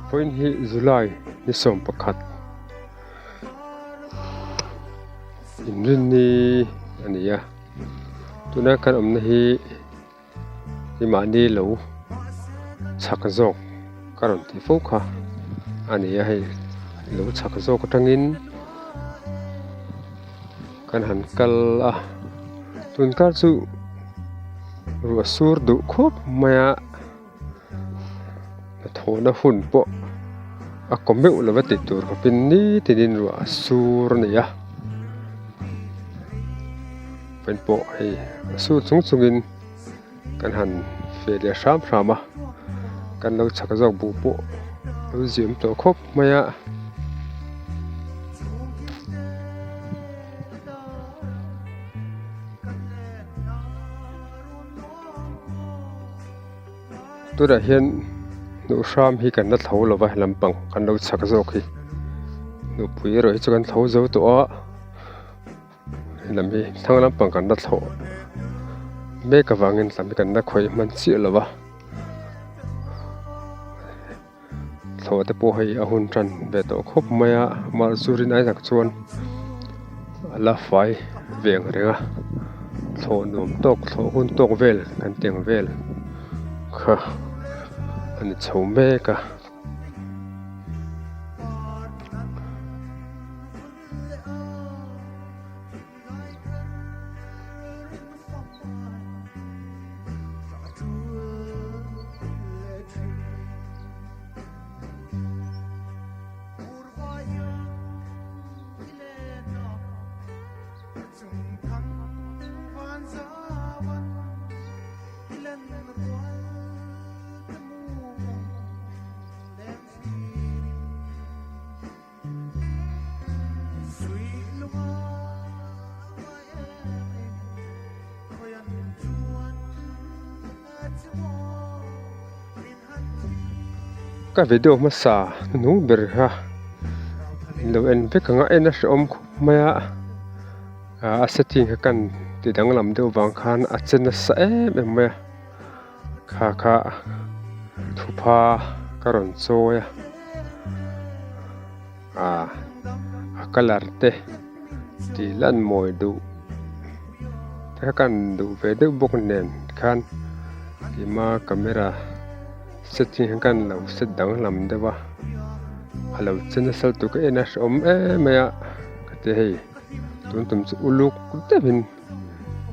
Vawiin hi July ni 11 inrinni a ni a tuna kan awmna hi hi mahni lo chhak zawk ka rawn tih fo kha a ni a hei lo chhak zawk atangin kan han kal a tun kar chu ruah sur duh khawp mai a hnathawhna hun pawh a kaw meuh lo va tih tur khawpin nitinin ruah a sur a ni a vawiin pawh hei a sur chung chungin kan han feh leh hram hram a kan lo chak zawk buh pawh a lo ziam tawh khawp mai a. Tunah hian hnuh hram hi kan la tho lo va lampang kan lo chak zawk hi nupui erawh hi chu kan tho zo tawh a helam hi thlang lampang kan la thlawh mek avangin lam hi kan la khawih hman chiah lo va thlawh te pawh hei a hun tan ve tawh khawp mai a mahse chu rin ai tak chuan a la fai ve ang reng a thlawh nuam tawk thlawh hun tawk vel kan ti ang vel kha a ni chho mek a. Ka video hmasa hnung ber kha in lo en vek ang a en a hrehawm khawp mai a a setting kha kan ti danglam deuh vang khan a che nasa em em mai a. Kha kha thupha ka rawn chawi a ah a colour te tih lan mawi duh te kha kan duh ve deuh bawk nen khan tima camera setting hi kan lo set danglam deuh a a lo che nasa lutuk a en a hrehawm em mai a ka ti hei tun tum chu uluk deuhin.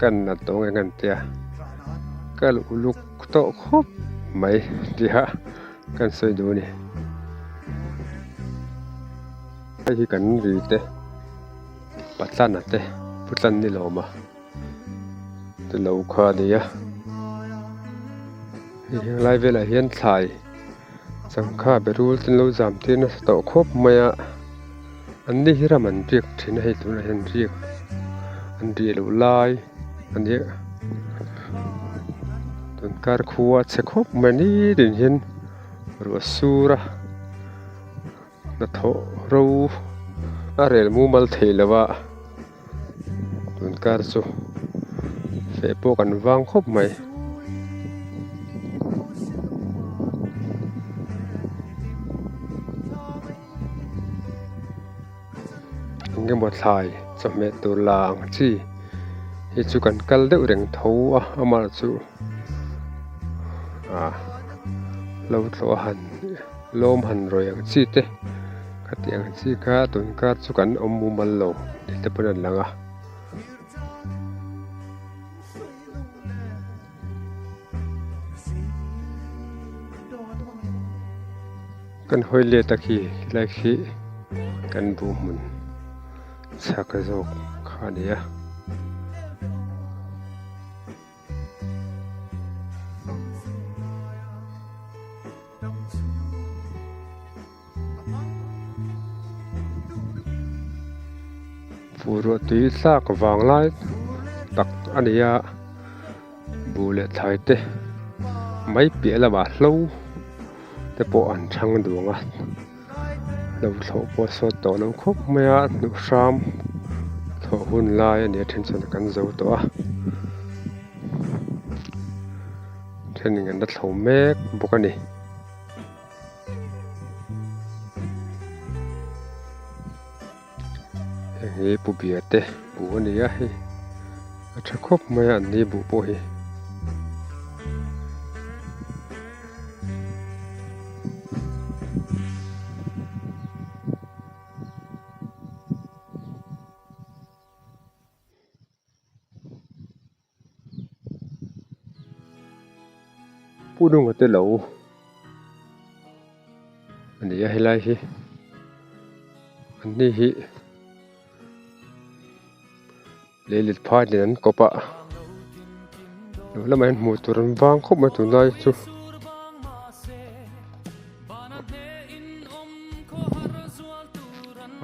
Kan la tawng eng an tia kal uluk tawh khawp mai tia kan sawi duh a ni. Hei hi kan ri te Patlana te Putlan ni lawm a ti lo kha a ni a hei heng lai velah hian thlai changkha berul te an lo zam tir nasa tawh khawp mai a. An ni hi ram an riak thin a hei tunah hian riak an riah loh lai a nia tun kar khua a chhe khawp mai nitin hian ruah sur a hnathawh ro a rel mumal thei lo a tun kar chu feh pawh kan vang khawp mai. Eng emaw thlai chawhmeh tur la ang chi hi chu kan kal deuh reng tho a amah chu ah lo tlawh a han lawm han rawih ang chi te khatiang ang chi kha tun kar chu kan awm mumal lo tih te pawn a lang a. Kan hawi let a khi helai khi kan buh hmun chhak zawk kha a ni a. Fuh ruah tui tlak vang lai tak a ni a buh leh thlai te mai piah lamah hlo te pawh an chhang duang a lo thlawh pawh a sawt tawh lo khawp mai a hnuh hram thlawh hun lai a ni a then chuan kan zo tawh a thenin an la thlo mek bawk a ni. Heng hi pu bia te buh a ni a hei a tha khawp mai a an ni buh pawh hi. Pu Nunga te lo a ni a helai hi an ni hi leilet phai nen an kawp a lo lamah hian hmuh tur an vang khawp mai tunlai chu.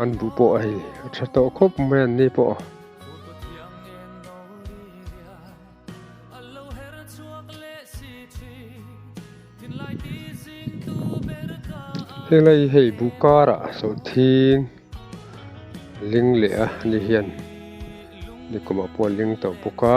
An buh pawh hei a tha tawh khawp mai an ni pawh. Helai hei buh karah sawhthing ling leh a ni hian nikumah pawh a ling tawh bawk a.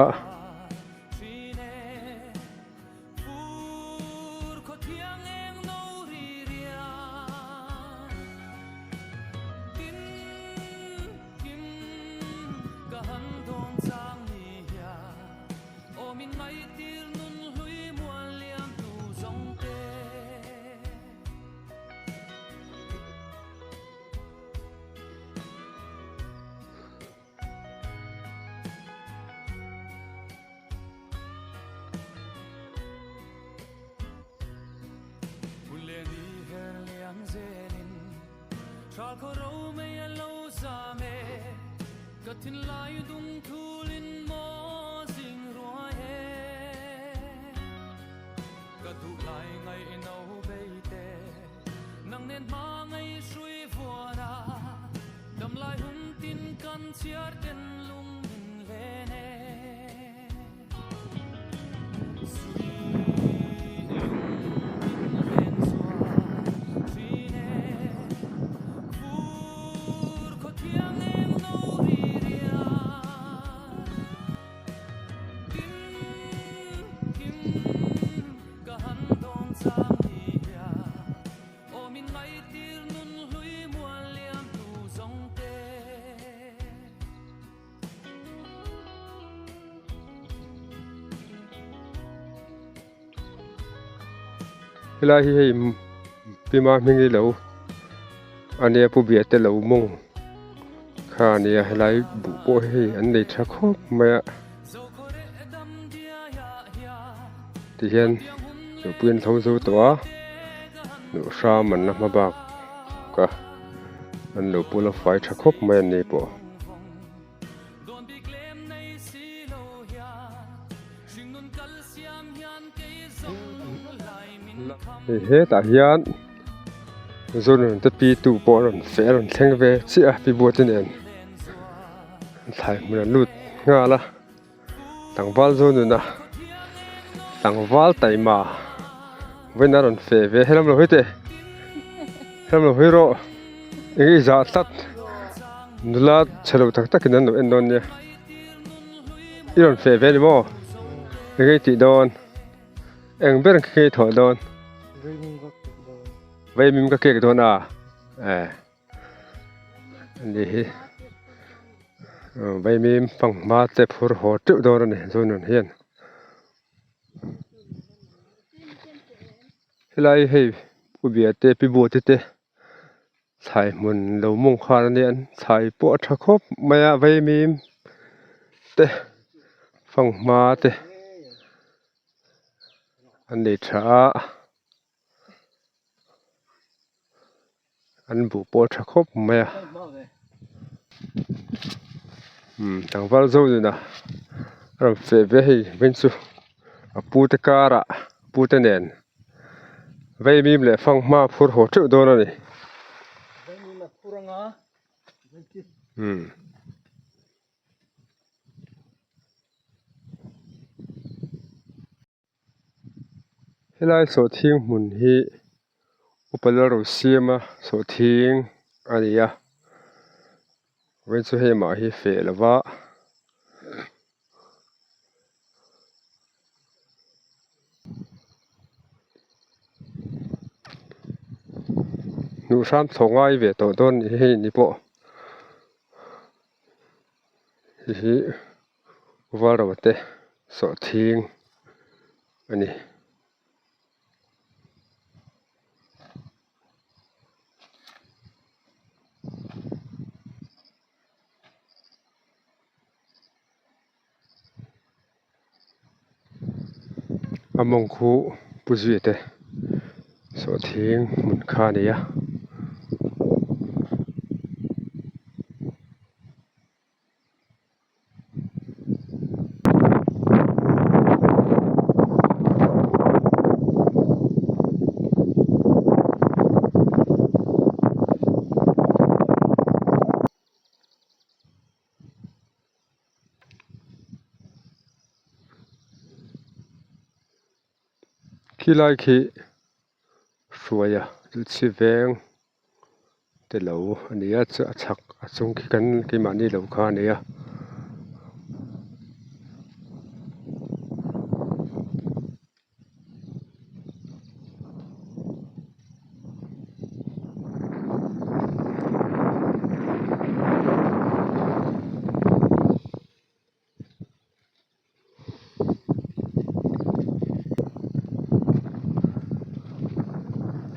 Helai hi hei Pima hming hi lo a nia Pu Bia te lo mawng kha a nia helai buh pawh hi hei an nei tha khawp mai a tihian nupui an tho zo tawh a nuh hram an la hma bak a an lo pawh la fai tha khawp mai a ni pawh. Hei hetah hian Zonun te pi tu pawh a rawn feh a rawn thleng ve chiah a pi buate nen thlai hmun an lut nghal a tlangval Zonuna tlangval taima vawiin a rawn feh ve helam lo hawi teh helam lo hawi rawh eng i zah tlat nula chhe lo tak takin an lo en dawn nia i rawn feh ve a ni maw eng i tih dawn. Eng ber ka kei thawh dawn? Vaimim ka kek dawn a eh ani hi vaimim fanghma te phur haw teuh dawn a ni zunun hian helai hei pu bia te pi bua te te thlai hmun lo mawng khan a nia thlai pawh a tha khawp mai a vaimim te fanghma te. An nei tha a an buh pawh a tha khawp mai a umm tlangval zo nuna a rawn feh ve hei vawiin chu a pu te karah pu te nen vaimim leh fanghma a phur haw teuh dawn a ni umm. Helai sawhthing hmun hi upa Lalrosiama sawhthing a ni a vawiin chu hei mah hi feh lo va. Hnuh hram thlawh ngai ve tawh dawn a ni hei ni pawh. Hei hi Valro te sawhthing a ni. A mawng khu pu zui te sawhthing hmun kha a ni a. Khilai khi hruaia chi veng te lo a ni a a chhak a chung khi kan keimahni lo kha a ni a.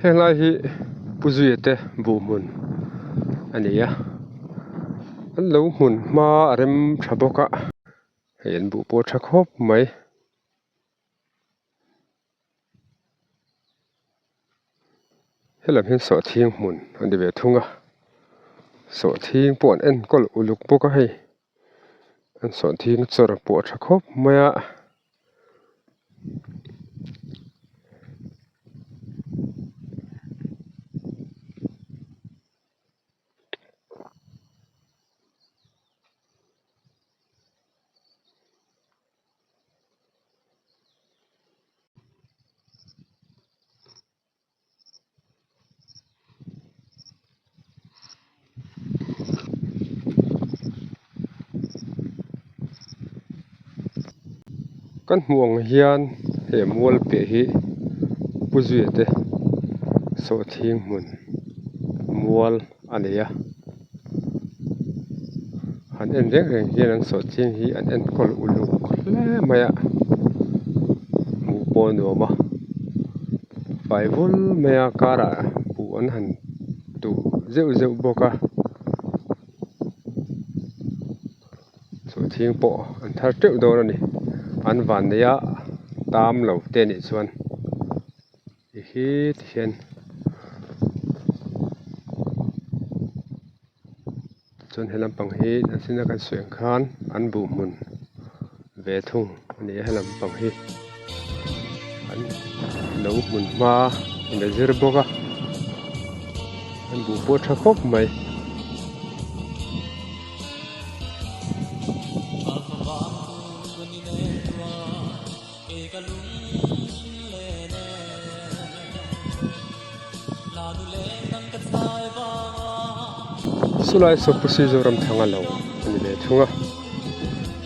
Heng lai hi Pu Zuia te buh hmun a ni a an lo hmun hma a rem tha bawk a hei an buh pawh a tha khawp mai. Helam hian sawhthing hmun a ni ve thung a sawhthing pawh an enkawl uluk bawk a hei an sawhthing chawr pawh a tha khawp mai a. Kan hmuh ang hian he mual piah hi Pu Zuia te sawhthing hmun mual a nei a han en reng reng hian an sawhthing hi an enkawl uluk hle mai a hmuh pawh a nuam a fai vul mai a karah buh an han tuh zeuh zeuh bawk a sawhthing pawh an thar teuh dawn a ni an van nei a tam lo te a nih chuan. Ti hi ti hian chuan he lampang hi an sin a kan sawi ang khan an buh hmun ve thung a ni a he lampang hi an lo hmun hma in a zir bawk a an buh pawh a tha khawp mai. Chulai saw Pu Sizoramthanga lo a ni ve thung a,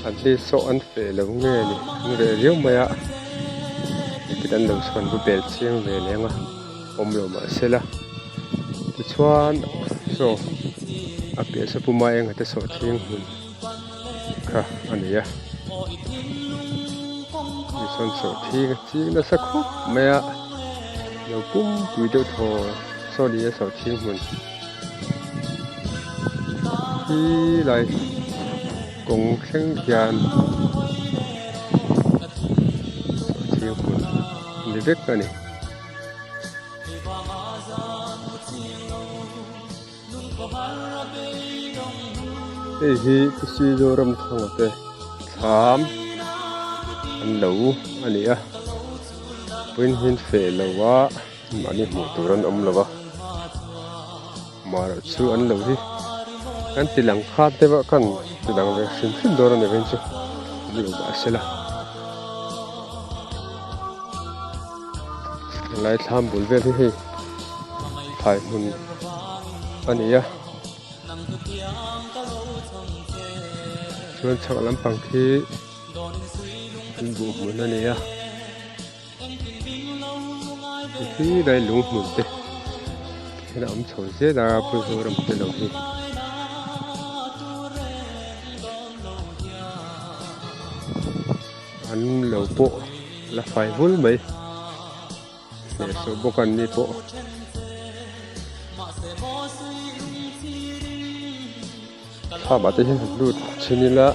an ni saw an feh lo nge ni an reh riau mai a, ticket an lo chhuan bu bel chiang ve leng a awm lo mah se la tichuan saw a piah saw Pu Maenga te sawh thiang hmun. kha a ni a tichuan sawhthing a ching nasa khawp mai a lo pumpui deuh thaw saw ni a sawhthing hmun khi lai kawng thleng hian sawhthing hmun a ni vek a ni. Hei hi Pu Sizoramthanga te thlam an lo a ni a vawiin hian feh lo a mahni hmuh tur an awm lo a marawh chu an lo hi kan ti lang khat deuh a kan ti lang ve hrim hrim dawn a ni vawiin chu awm lo mahse la helai thlam bul vel hi hei thlai hmun a ni a chuan chhak lampang khi buh hmun a ni a khi lai lung hmun te hian a awm chho zel a Pu Zoram te lo hi. An lo pawh la fai vul mai. Hnehsawh bawk an ni pawh. Thlam ah te hian han lut chhin ila.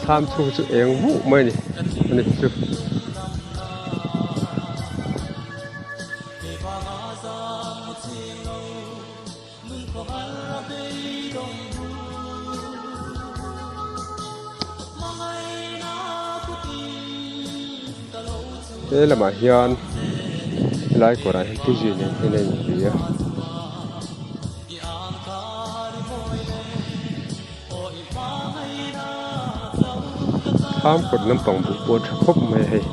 Thlam chhung chu eng vuh mai a ni a ni chu. He lamah hian helai kawrah hian pu zin nen hian a inti a. Thlam kawt lampang buh pawh a tha khawp mai a hei.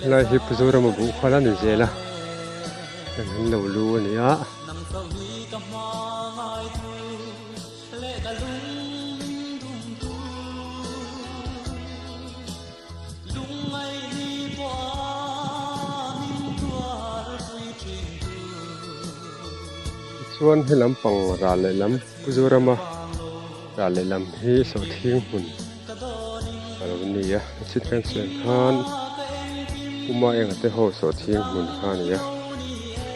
Helai hi Puzorama buh khual a ni zel a heng an lo lu a ni a. Tichuan he lampang ral lehlam Puzorama ral lehlam hi sawhthing hmun a lo ni a chhit kan sawi ang khan Puma enga te ho sawhthing hmun kha a ni a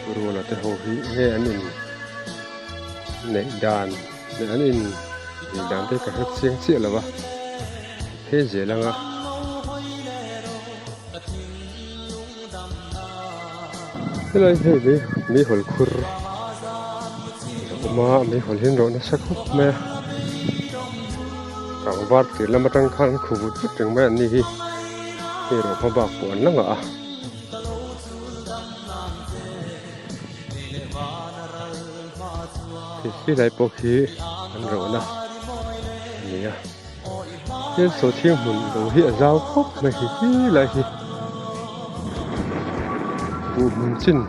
Puruna te ho hi nge an in neih dan leh an in neih dan te ka hre chiang chiah lo va phei zel ang a. Helai hei hi meihawl khur a awm a meihawl hi an rawh nasa khawp mai a kangvar tir lam atang khan an khu vut vut reng mai a ni hi hei rawh hma bak pawh an la ngah a. Thil lai pawh khi an rawhna a ni a tin sawhthing hmun lo hi a zau khawp mai hi khi lai hi buh hmun chin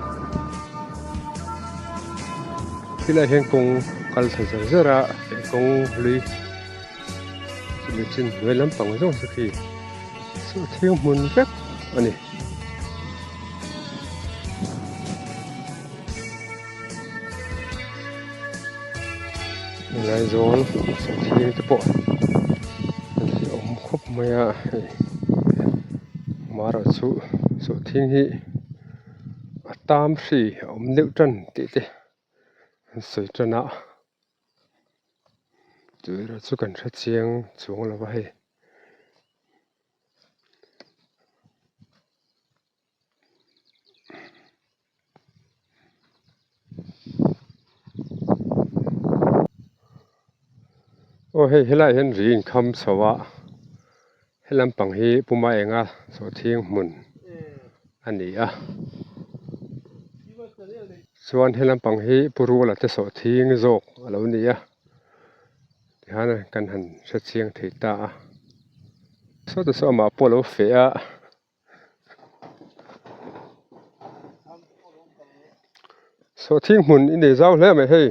khilai hian kawng kal thla zar zar a kawng hlui chumi chin hnuai lampang zawng chu khi sawhthing hmun vek a ni. Laizawl sawhthing te pawh an ti awm khawp mai a hei amaherawhchu sawhthing hi a tam hri a awm deuh tan tih te an sawi tan a chu erawh chu kan hre chiang chuang lo va hei. Aw hei helaiah hian ri inkham chho a he lampang hi Puma Enga sawhthing hmun a ni a chuan he lampang hi Pu Ruala te sawhthing zawk a lo ni a tihian kan han hre chiang thei ta a sawtah saw amah pawh a lo feh a. Sawhthing hmun i nei zau hle mai hei.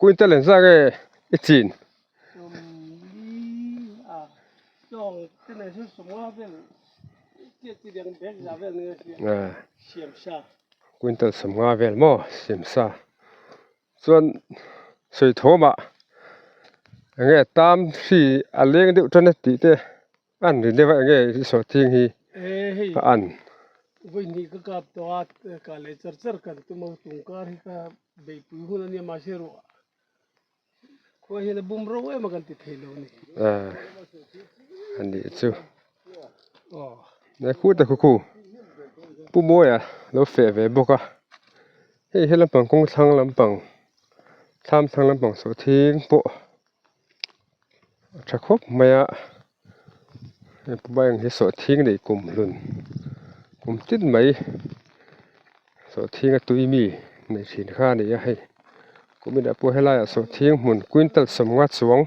Quintal engzah nge i chin? Quintal 50 vel maw siamsa chuan sawi thawmah enge tam hri a leng deuh tan a tih te. An ri deuh a enge i sawi thing hi ka an. Vawi ka kap tawh a ka leh char char kan tum a tung kar hi ka beihpui hun a nia mahse ruah khua hian a bum ro em a kan ti thei lo a ni. A nih chu ne khu ta khu khu Pu Mawia lo feh ve bawk a hei he lampang kawng thlang lampang thlam thlang lampang sawi thing pawh. A tha khawp mai a he pu eng hi sawhthing neih kum hlun kum tin mai Sawhthing a tui mi nei thin kha a ni a hei kuminah pawh helaiah sawhthing hmun quintal sawmnga chuang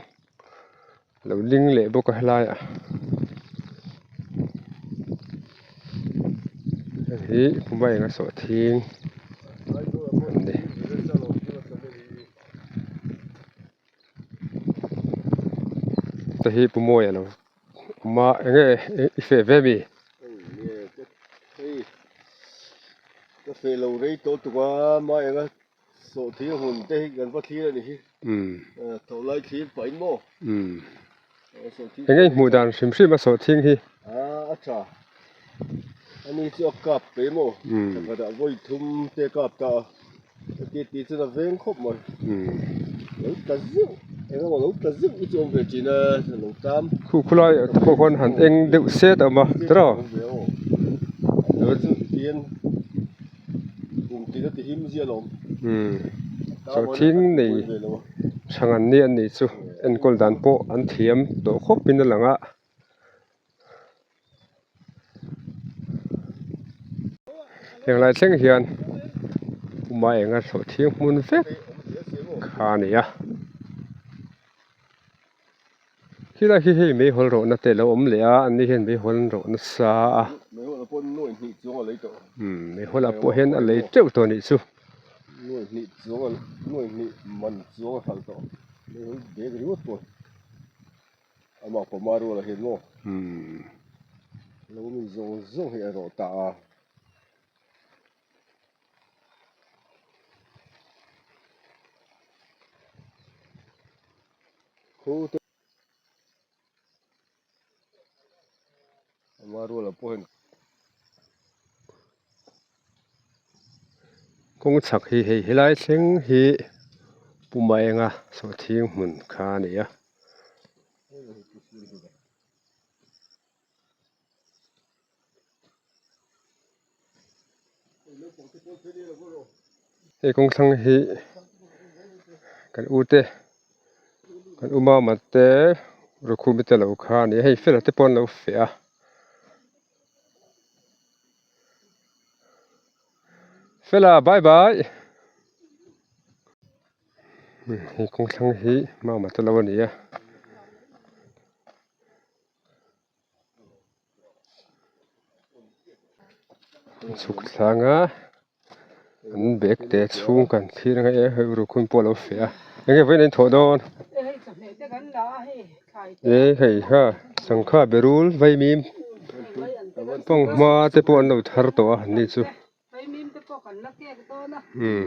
lo ling leh bawk a helaiah hei hi puma enga sawhthing a ni. Te hi pu mawi alo awm a enge i feh ve mi? Hei ka feh lo rei tawh tuk a ma enga sawhthing a hmun te hi kan va thlir a ni hi tho lai thlir pah in maw enge i hmuh dan hrim hrim a sawhthing hi? A tha ani chu a kap pe maw pakhatah vawi thum te a kap ta a. Heti tih chuan a veng khawp mai. Lo tla zeuh eng emaw lo tla zeuh hi chu awm ve thin a lo tam. Khu khulai te pawh khuan han eng deuh set a awm a tiraw. Awm ve aw. Lo chu tihian kum tin a ti him ziah alawm. Sawhthing nei tha ngan ni an nih chu enkawl dan pawh an thiam tawh khawp in a lang a. Heng lai thleng hian puma enga thlawh thiang hmun vek kha a ni a khilai khi hei meihawl rawhna te alo awm leh a an ni hian meihawl an rawh nasa a meihawl ah pawh hian a lei teuh tawh a nih chu. Amah pawma rual a hian maw? Lo mi zawng zawng hi a rawh ta a. Khu te Ama rual a pawh hian. Kawng chhak hi hei helai thleng hi Puma enga sawhthing hmun kha a ni a. Hei kawng thlang hi kan u te kan u mama te Rukhumi te lo kha a ni a hei fela te pawh an lo feh a. Fela bye bye hei kawng thlang hi mama te lo a ni a. Chhuk thlâng a an bag te chhung kan thlir ang e hei rukhum pawh a lo feh a eng nge vawiin a inthawh dawn e hei kha sangha berul vaimim pawnghma te pawh an lo thar tawh a ni chu umm.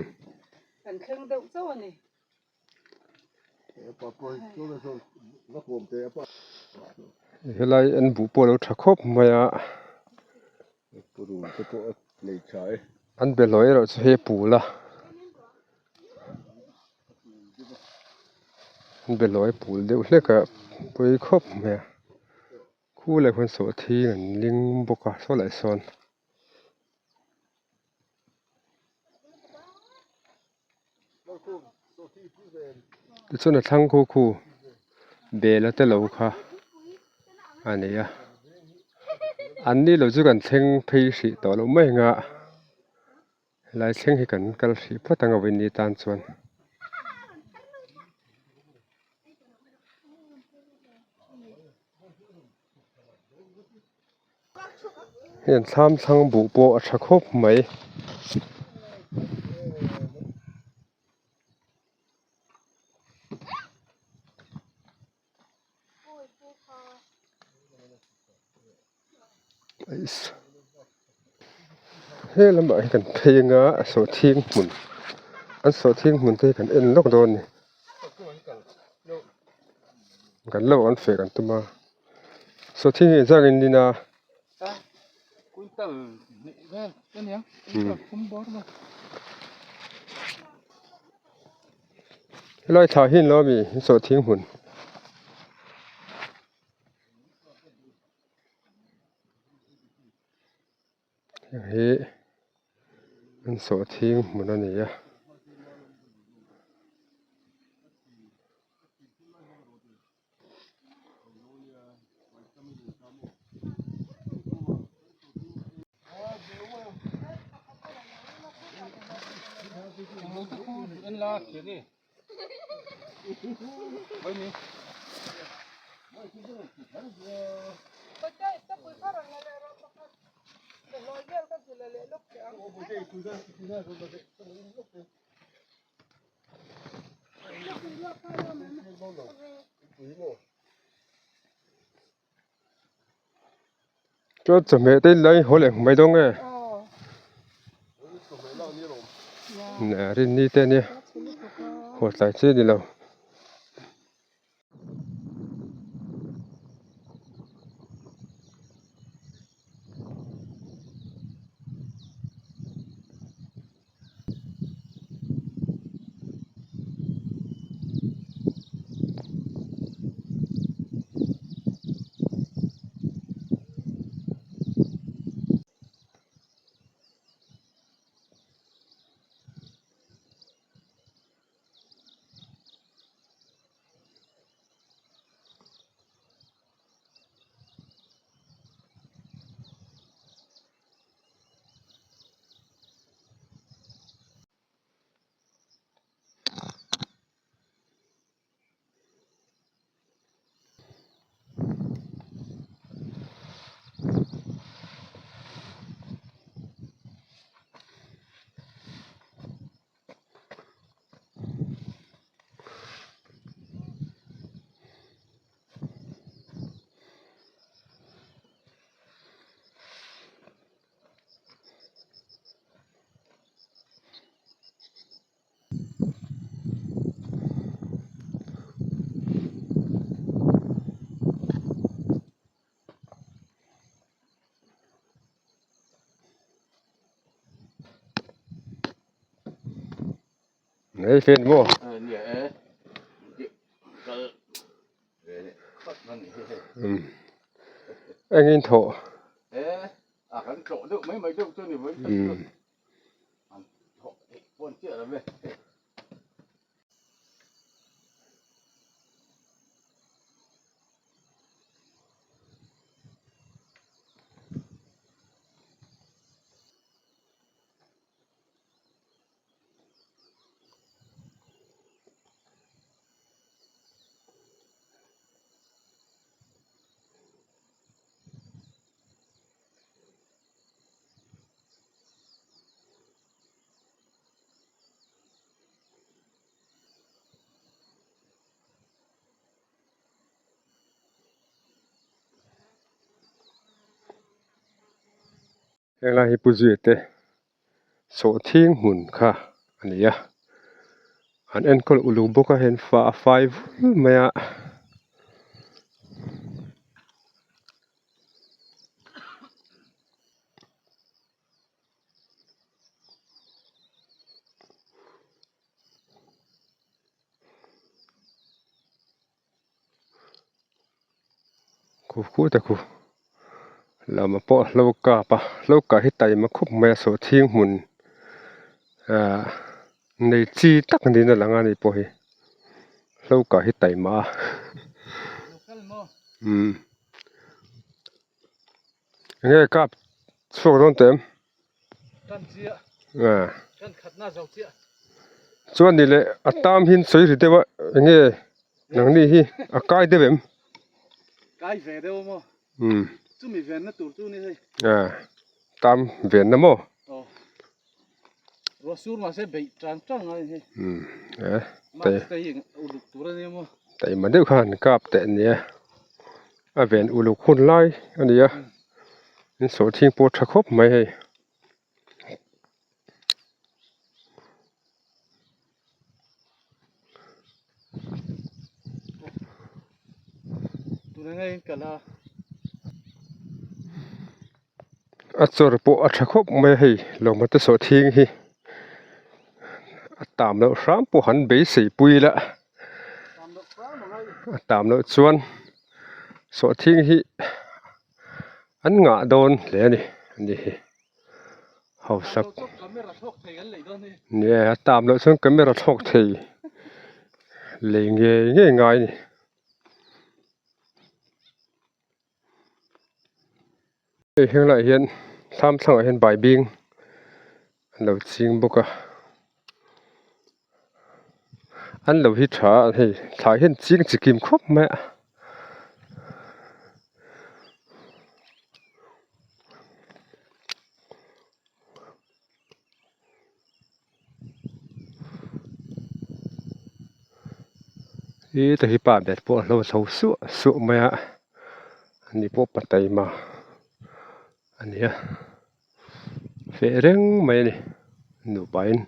Helai an buh pawh a lo tha khawp mai a an be hlawi erawh chu hei a pul a an be hlawi a pul deuh hlek a pawi khawp mai a khu leh khuan sawhthing an ling bawk a saw lai sawn. Tichuan a thlang khu khu bela te lo kha a ni a an ni lo chu kan thleng phei hrih tawh loh mai ang a helai thleng hi kan kal hrih phawt ang a vawiin tan chuan. Heng thlam thlang buh pawh a tha khawp mai. He lamah hi kan phei anga sawhthing hmun an sawhthing hmun te hi kan en lawk dawn a ni. Kan lo an feh kan tum a sawhthing hi engzah nge an din a. Helai thla hi an lo ami sawhthing hmun. Heng hi an sawhthing hmun a ni a. Chuan chawhmeh te lai haw leh mai dawn nge rinni te ania haw tlai chi a ni lo. Nei fen maw? Engin thawh? Helai hi Pu Zuia te sawhthing hmun kha a ni a an enkawl uluk bawk a heng fa a fai vul mai a. Khu khu ta khu lama pawh hlo kap a hlo kah hi taima khup mai a sawhthing hmun ahh nei chi tak niin a lang a ni pawh hi hlo kah hi taima a umm enge kap chhuak dawn teh em. Chuan ni leh a tam hi sawi ri deuh a enge nangni hi a kai deuh em? Kai ve deuh maw? Chumi venna tur chu ni hei. Tam venna maw? Aw. Ruah sur mahse beih tan tan a ni hei. Mask te hi uluk tur a nia maw? Taima deuh khan kap teh ania a ven uluk hun lai a ni a. In sawhthing pawh tha khawp mai hei. A chawr pawh a tha khawp mai a hei lawma te sawhthing hi a tam loh hram pawh han beisei pui ila a tam loh chuan sawhthing hi. An ngah dawn hle a ni ani hi hausak nia a tam loh chuan camera thlawk thei lei ngei ngei ngai a ni. Hei helaiah hian thlam thlangah hian baibing an lo ching bawk a. An lo hi tha a hei thlai hian ching chi kim khawp mai a. Ih te hi pa ber pawh a hlo chho suah suah mai a ani pawh pa taima a ni a feh reng mai a ni nupa in.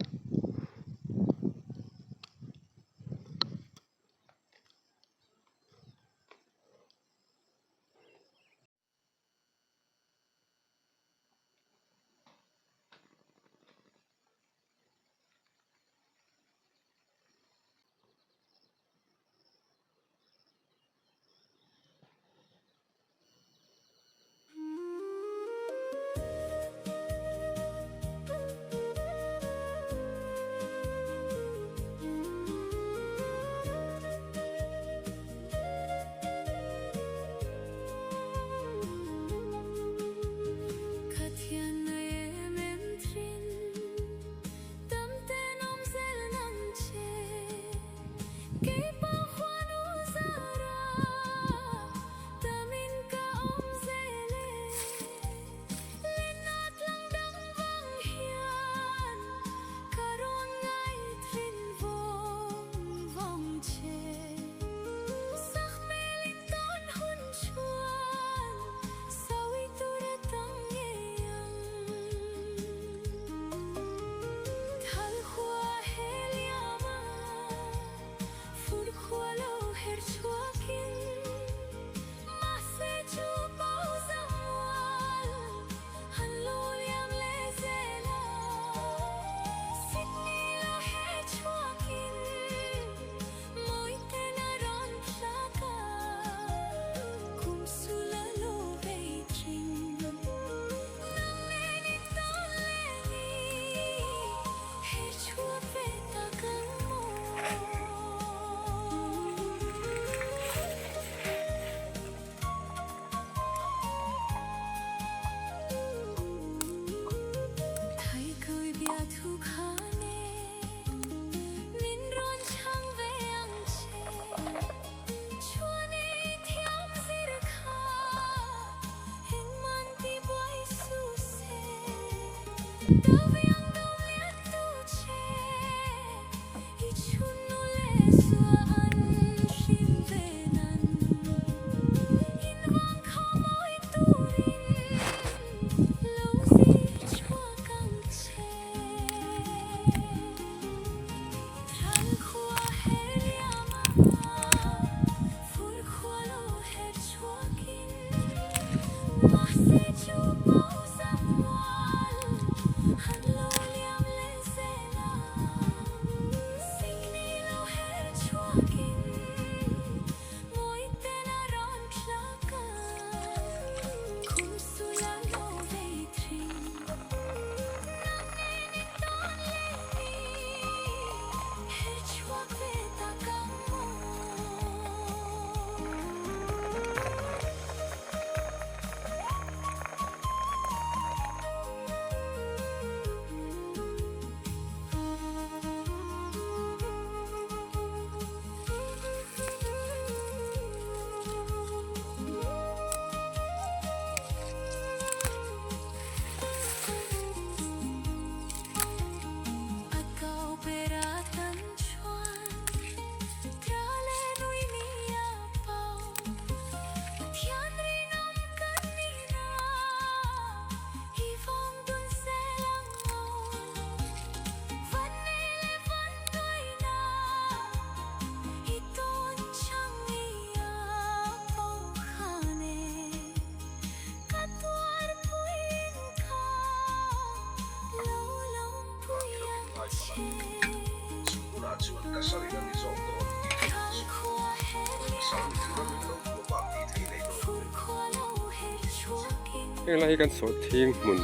Heng lai hi kan sawhthing hmun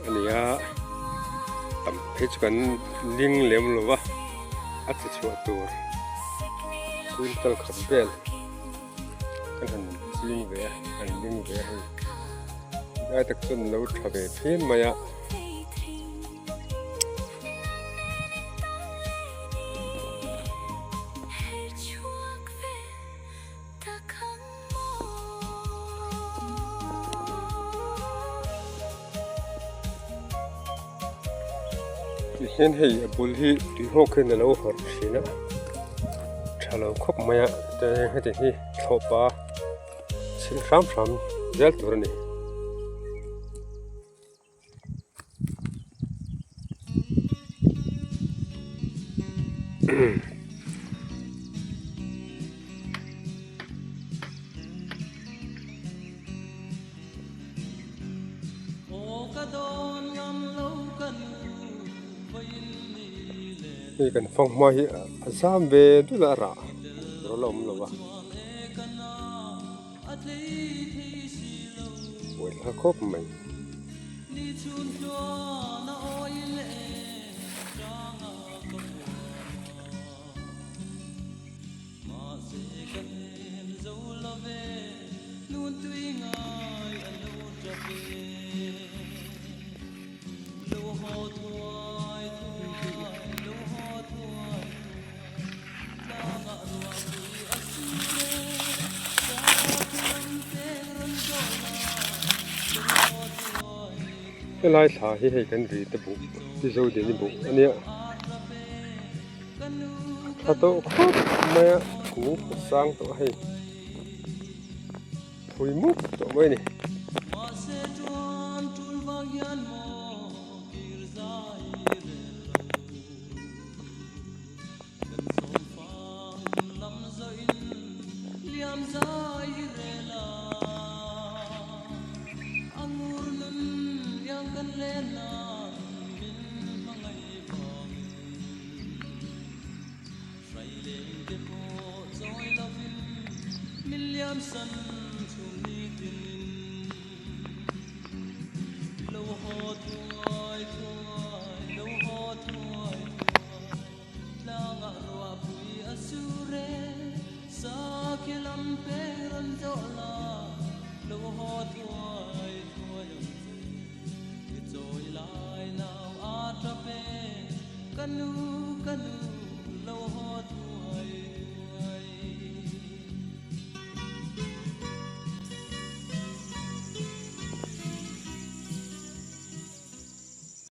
a ni a tam phei chu kan ling lem lo va a che chhuah tur quintal khat vel kan han ching ve a kan ling ve a hei lai tak chuan lo tha ve phian mai a. Tihian hei a bul hi tuihawk hian a lo hawrh thin a, tha lo khawp mai a, chuan heti hi thlawhpa chhilh hram hram zel tur a ni. Hei kan fanghma hi a zam ve dul a a rah tur a la awm lo va buaithlak khawp mai. Helai thla hi hei kan ri te buh Mizo dini buh a nia. A tha tawh khawp mai a kung a sang tawh a hei phui mup tawh mai a ni.